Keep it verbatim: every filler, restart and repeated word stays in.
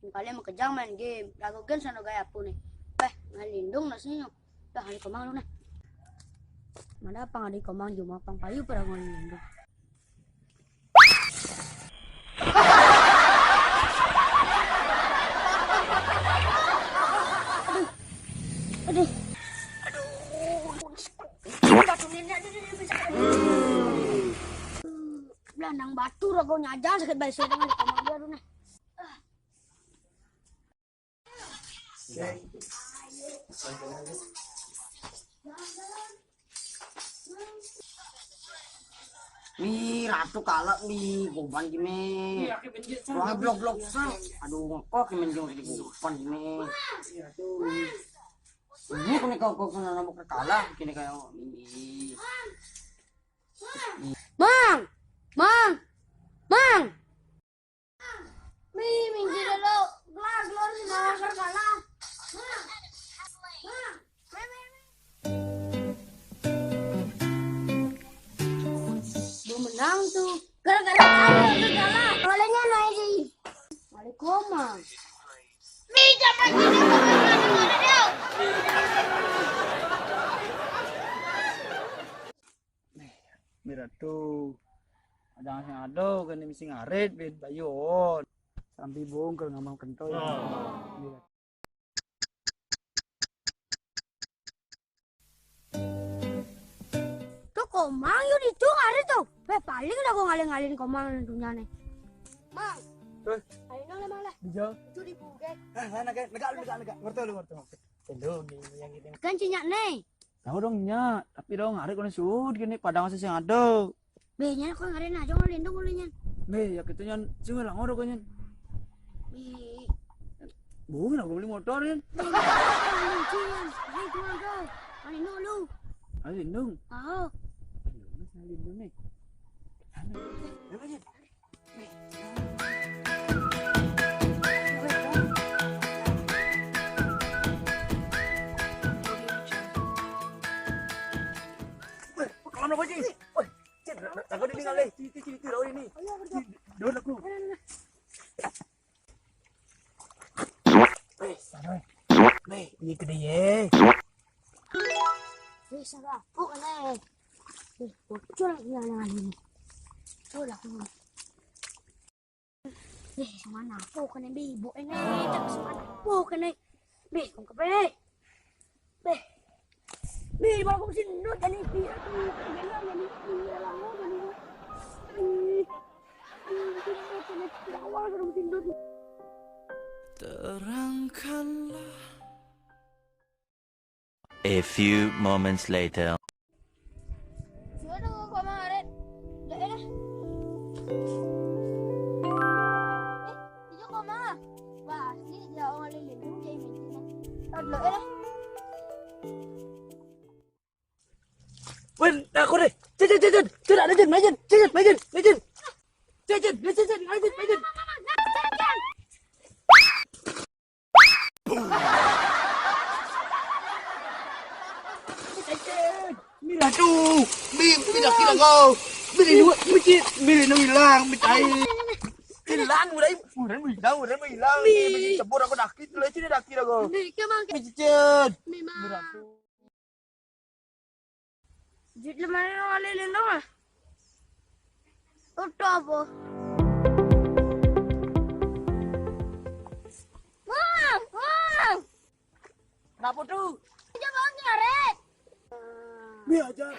Kalian makejang main game. Rago gen sono gaya apo ne. Beh, ngalindung nasi nyo. Dah, ngalih komang lu ne. Mana pang adi komang jumah pang payu pada ngalindung. Aduh. Aduh. Aduh. Batu nenek, aduh, aduh, aduh, aduh. Belandang batu rago nyo aja sakit bae dengan komang dia, aduh, nah. Mi ratu kalah mi goban gini. Wah, blok-blok sa. Aduh, kok ki menjong di goban gini. Ini kene kau kau kena nama kalah kene kayak ini. Mang, mang, mang. Mi, minggir dulu. Keluar, keluar, si Nawang kalah. Belum menang tuh. Gara-gara kalah, lu kalah. Olehnya naik di. Balik koma. Mi, jangan gini, jangan gini, jangan gini. Mi ratu. Jangan sing ado, kene mesti ngarit, bin bayuon. Sampai bongkar ngamang kentoi. Oh. Mi ratu. Tuh, komang yo di tu ngarit tuh. Beh, paling dah gua ngalih-ngalihin komang dunia nih. Mang. Eh. Ayo nang lah, Mang lah. Dijal. Itu di buge. Eh, negak, negak, negak, negak. Ngerti lu, ngerti, ngerti. Lu ni yang ini. Kan cinyak nih. Tahu dong, Nyak. Tapi dong, hari kena sud gini, padang masih sing ada. Be, Nyan, kau ngarin aja, kau lindung dulu, Nyan. Be, ya gitu, Nyan. Sing lango dong, Nyan. Be. Bohong, aku beli motor, Nyan. Be, Nyan, Nyan, Nyan. Ayo, keluar, kau. Ayo, lindung, lu. Ayo, lindung. Ayo. Ayo, Mas, ayo, lindung, nih. Ayo, Nyan. Weh, kalam apa, Ji? Weh, Cin, aku di tinggal, eh. Cin, Cin, Cin, Cin, ini. Ayo, kerja. Cin, doang aku. Ayo, ayo, ayo. Eh, sana. Nih, ini gede, ye. Wih, salah aku kena. Wih, bocor lagi yang ini. Bocor aku. Wih, semana aku kena bibuk ini. Tak semana aku kena. Wih, kau kepe. Wih. Wih, baru aku mesin dot, jadi pi-, pi-, pi-, jadi pi-, lama, jadi. Wih. Wih, mesin dot, jadi awal baru mesin dot. Terangkanlah. A few moments later. Sudah dong, kok maret. Dah, eh, dah. Eh, itu kok mah? Wah, ini dia orang lele dulu, dia main sini. Aduh, eh, dah. Wen, aku deh. Cen, cen, cen, cen. Cen, ada, Cen, main, Cen. Cen, Cen, main, Cen. Main, Cen. Cen, Cen, Cen, Cen, main, Cen, main, Cen. Mira tu, mi, mi dah kira kau. Beli dua, mi cit, beli nu hilang, mi tai. Hilang, udah, udah hilang, udah hilang. Mi cebur aku dah kit, lu sini dah kira kau. Mi cicit. Mira tu. Jut lemari lo ngalih lindung ah. Utuh apa? Wang, wang. Kenapa tu? Aja bang ngaret. Biar aja.